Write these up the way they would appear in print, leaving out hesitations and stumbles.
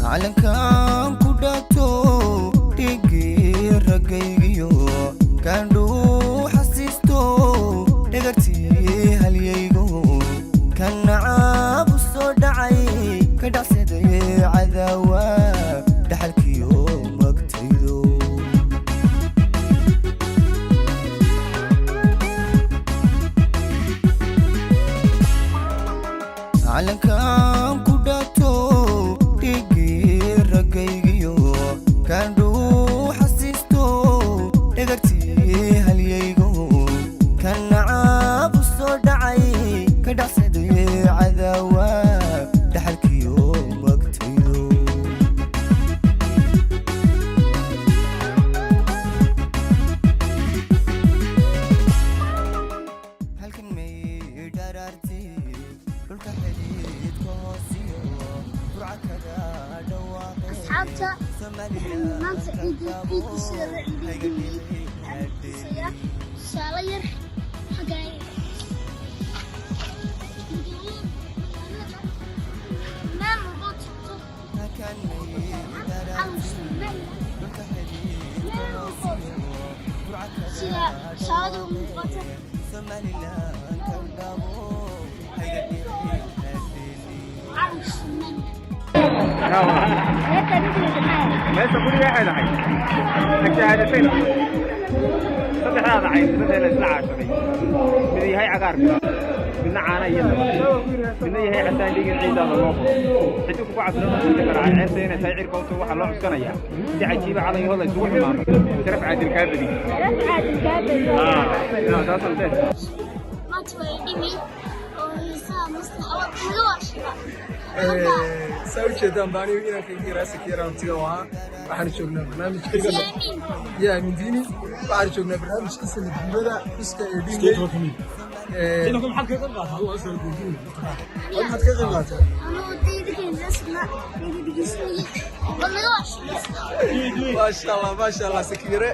Calankan ku dhagto, dhigii raggaygiyo kaandhuu xasiisto, dhagartii halyaygo kan nacaabu soo dhacay, ka dhacsaday cadaawa dhaxalkiyo magtaydo. Calankan ku dhagto, dhigii raggaygiyo kaandhuu xasiisto, dhagartii halyaygo kan nacaabu soo dhacay, ka dhacsaday cadaawa dhaxalkiyo magtaydo. Halkan may dharaarti dhulka xidhiidka hoosiyo burca kaga dhawaaqay. Asxaabta, waxaan maanta ciidda ciidda sida loo ciiday dhimay waxaan tusayaa tusaale yar xagga magaalada meel walbo tagto Halkan may calanka Somaliland dhulka xidhiidka meel walbo hoosiyo burca kaga sida tusaalada u muuqata. Somaliland kan dhabo hayga dhixin hadheeli. Calanka Somaliland. Meesha guriga waxay dhahay shahaadateyn saddexdaada cayn saddexda isla caashaday, mid yahay cagaarka, midna caana iyo nabad, midna yahay casaan dhiigin ciidaada loo qoro xidig kugu cabiro garacay ceebta inay tahay cirka utu waxaa loo cuskanayaa si cajiiba calan yahood la isugu xumaano sharaf caadil kaa bedi. Sharaf caadil kaa bedi. Taasan dee. Maanta waa dhimi oo heesaha maslaxa naga waashiba marka. Saa u jeedaan baa anigu inankayga raasika yaraantiga ahaa. Waxaan joognaa barnaamijkiisa Yaamiin. Ya Mindini. Waxaan joognaa barnaamijkiisa midnimada xuska ee dhimay. Maxaad ka qayb qaataa? Anuu dayda keenasna dayda dhegeysanayay oo naga waashiba. Maasha Allah, maasha Allah. Sakire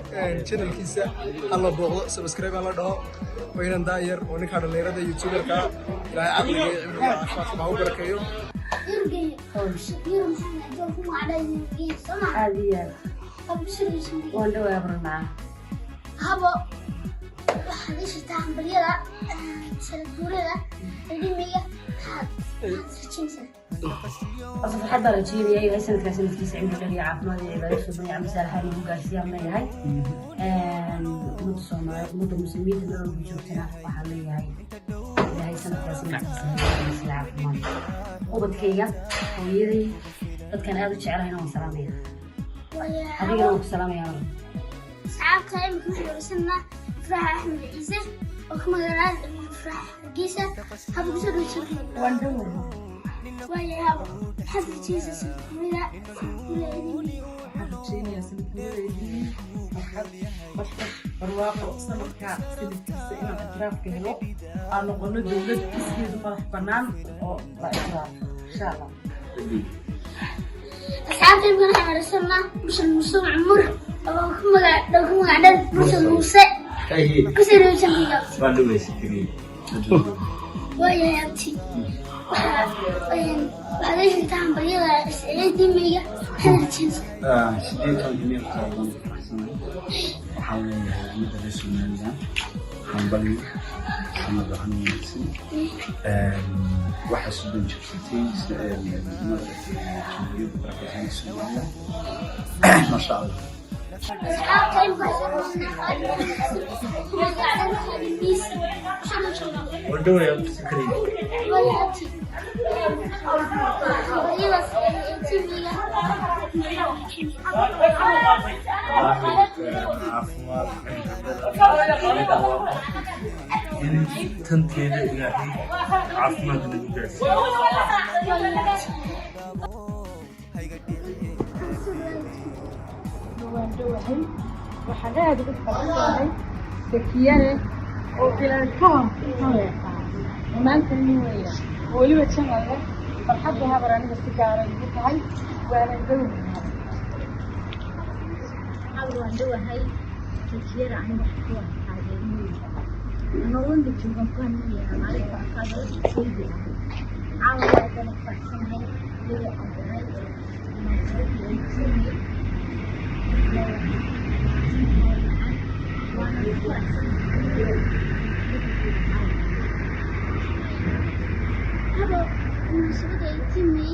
channelkiisa hala booqdo, subscribe hala dhaho. Waa inan daayar oo ninka dhalinyarada youtuberka. Ilaahay caqliga iyo cilmiga caafimaadka ha u barakeeyo. Yurgey Yur maxamed ajoon ku magacdhaydin soma. Aad iyo aad. Abshiraysan. Waan dhawaa barnaa. Habo, waxaad ii sheegtaa hambalyada sanad guurada dhimiga maxaad rajaynaysaa? Horta farxad baan rajeynaya Ilaahay sanadkaa sanadkiisa cimri dheer iyo caafimaad iyo cibaado suuban iyo camal saalaxaan igu gaarsiiyaan leeyahay. Ummadda Soomaaliyeed, ummadda muslimiinta meel walba joogtana waxaan leeyahay Ilaahay sanadkaa sanadkiisa ha gaarsiiyo caafimaad. Ubadkayga, hooyaday, dadkan aad u jecelahayna waan salaamaya. Adigana waan ku salaamaya. Asxaabta, imika waxaan wareysanaa Ifraax Axmed Ciise oo ku magaalada Ifraax Hargeysa. Habo, kusoo dhawo. Waan dhawahay. Waayahay habo, maxaad rajaynaysaa sanad guurada Waxaan rajeynayaa sanadguuradeedii farxad, bashbash, barwaaqo, sanadka sanadkiisa inaan ictiraafka helo, aan noqono dowlad iskeedu madax bannaan oo la ictiraafo, insha Allah. Asxaabta, imika waxaan wareysanaa Mursal Muuse Cumur oo ku magac dhow ku magac dheer Mursal Muuse. Kusoo dhawo channelka. Waan dhaweysatiriyey. Waayahay abti, waxaad ii sheegtaa hambalyada ciidimeyga, maxaad rajaynaysaa? 18-ka May horta waan ku faraxsanahay. Waxaan leeyahay ummadda reer Somaliland hambalyo, sanad waxaan wanaagsan. Waxaa 30 jirsatay maaragtay Jamhuuriyadda Barakeysan Somaliland, maasha Allah. Asxaabta, imika waxaan ku magac dheer Khalid Miisi. Kusoo dhawo channelka. Waan dhawayaa Sakariya. Waayahay abti, hambalyadaas ciidimeyga maxaa rajaynaysaa? Caafimaad, in tanteeda Ilaahay caafimaad nagu gaarsiiyo. Hayga dhixin. Waan dhowahay. Waxaan aad ugu faraxsanahay Sakiyane oo ilaan ka hor ka leexaa maanta nin weya oo weliba channel leh. Farxadda habar aniga si gaara igu tahay, waana dhownahay. Habar, waan dhowahay. Sakiyada aniga waxaan ku taageerooyin nololna joogan ku hanuunaya maalinta taageerada soo jira. Caawa aad baan u faraxsanahay iyadoo aan ahay. Faraxsanahay. Habo, munaasabadda 18 May.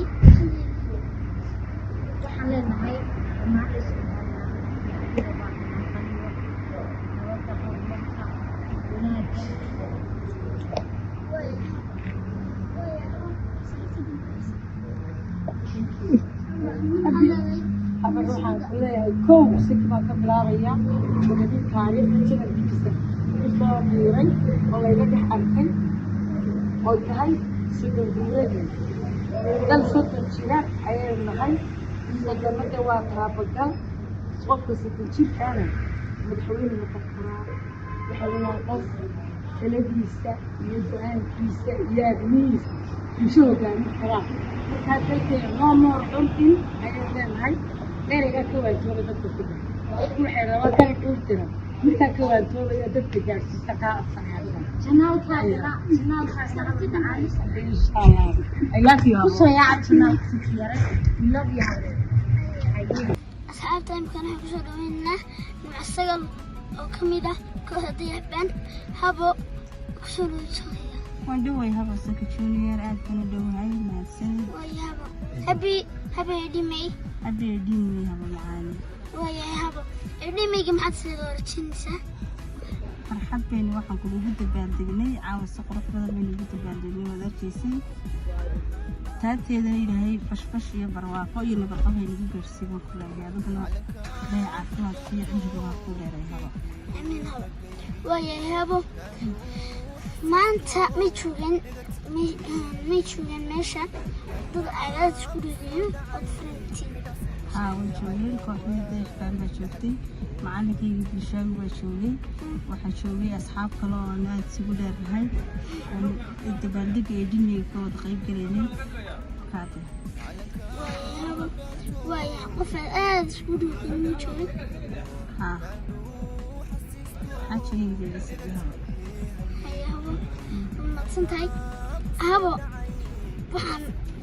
Waxaan leenahay dhammaan reer Somaliland, hambalyo, nabadda, horumarka, wanaagga. Way way habo, asxaabta. Habar, waxaan ku leeyahay kow, siki baan ka bilaabaya gabadhii taariikhda channelkiisa ku soo biiray oo layga dhex arkay oo tahay 30 guuradii. Dal 30 jira ayaynu nahay. 30-nada waa taabagal. Qofka 30 jirkaana madaxweyne noqon karaa. Waxa weeyaan qof taladiisa iyo go-aankiisa iyo arrimihiisa bulsho hogaamin karaa. Markaa dalkeena no more cuntin ayaynu leenahay. Ereygaa ka waantoobay dadka ku dhex. Dadku waxay rabaan dal curdina. Midkaa ka waantoobaya dadka gaarsiista kaa adsanaya. Channelkaagana channelkaagana. Insha Allah, I love you. Kusoo yaaca channelka Sakiyare. We love you, habar. Asxaabta, imkan waxaan kusoo dhaweynaynaa Nimco Sagal oo ka mid ah kooxda Dayaxbaan. Habo, kusoo dhaweysanaya. Waan dhoway haba, Saka Junior, aad baan u dhowahay, mahadsanid. Waayo habo, happy happy 18 May. Happy 18 May, haba macaani. Waayahay habo, 18 Mayga maxaad sida rajinaysaa? Farxad baynu waxaan kuugu dabaaldegnay caawa, si qurux badan baynu ugu dabaaldegnay, waad arkaysay. Taagteedana Ilaahay bashbash iyo barwaaqo iyo nabadqab haynagu gaarsiiyo baan ku leeyahay. Adiguna Ilaahay caafimaadka iyo cimriga waa ku dheeray, haba. Amiin habo. Waayahay habo, maanta may joogeen may joogeen meesha dad aadaad isku dhegeen ood farantiin? Haa, way joogeen. Kooxdii Dayaxbaan baa joogtay, macalinkaygii Bulshaawi baa joogay, waxaa joogay asxaab kale oo aan aad isugu dheernahay oon dabaaldega ee 18 Mayga ka wada qayb galaynay kaate. Waayahay habo. Waayahay, qof aad aad isku dhegeen may joogin? Haa, xaajigayga baa ila socday, haba. Haya habo, waad mahadsan tahay habo. Waxaan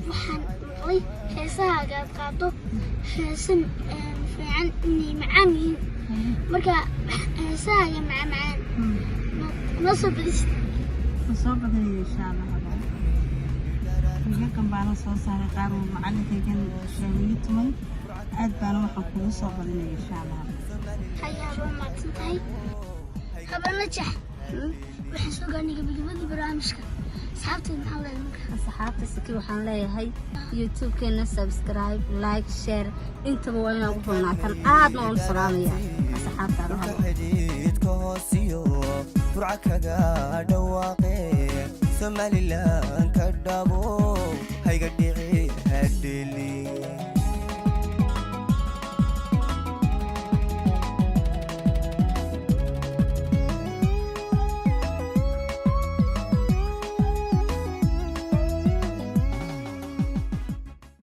maqlay heesahaaga aad qaado, heese fiican inay macaan yihiin. Marka heesahaaga macaan noo soo badisid. Ma soo badanaya, insha Allah, haba. Wiigagan baana soo saaray qaar uu macalinkaygan Bulshaawiye tumay. Aad baana waxaan kugu soo badinaya, insha Allah, haba. Haya habo, waad mahadsan tahay habo. Najax, waxaan soo gaarnay gabagabadii barnaamijka. Asxaabteed maxaa leedahay marka? Asxaabta Saki waxaan leeyahay YouTube-keena subscribe, like, share, intaba waa inaa ugu roonaataan. Aadna waan u salaamaya asxaabtaada, habo. Xidhiidka hoosiyo Burca kaga dhawaaqe, Somalilan ka dhabo, hayga dhici hadheli.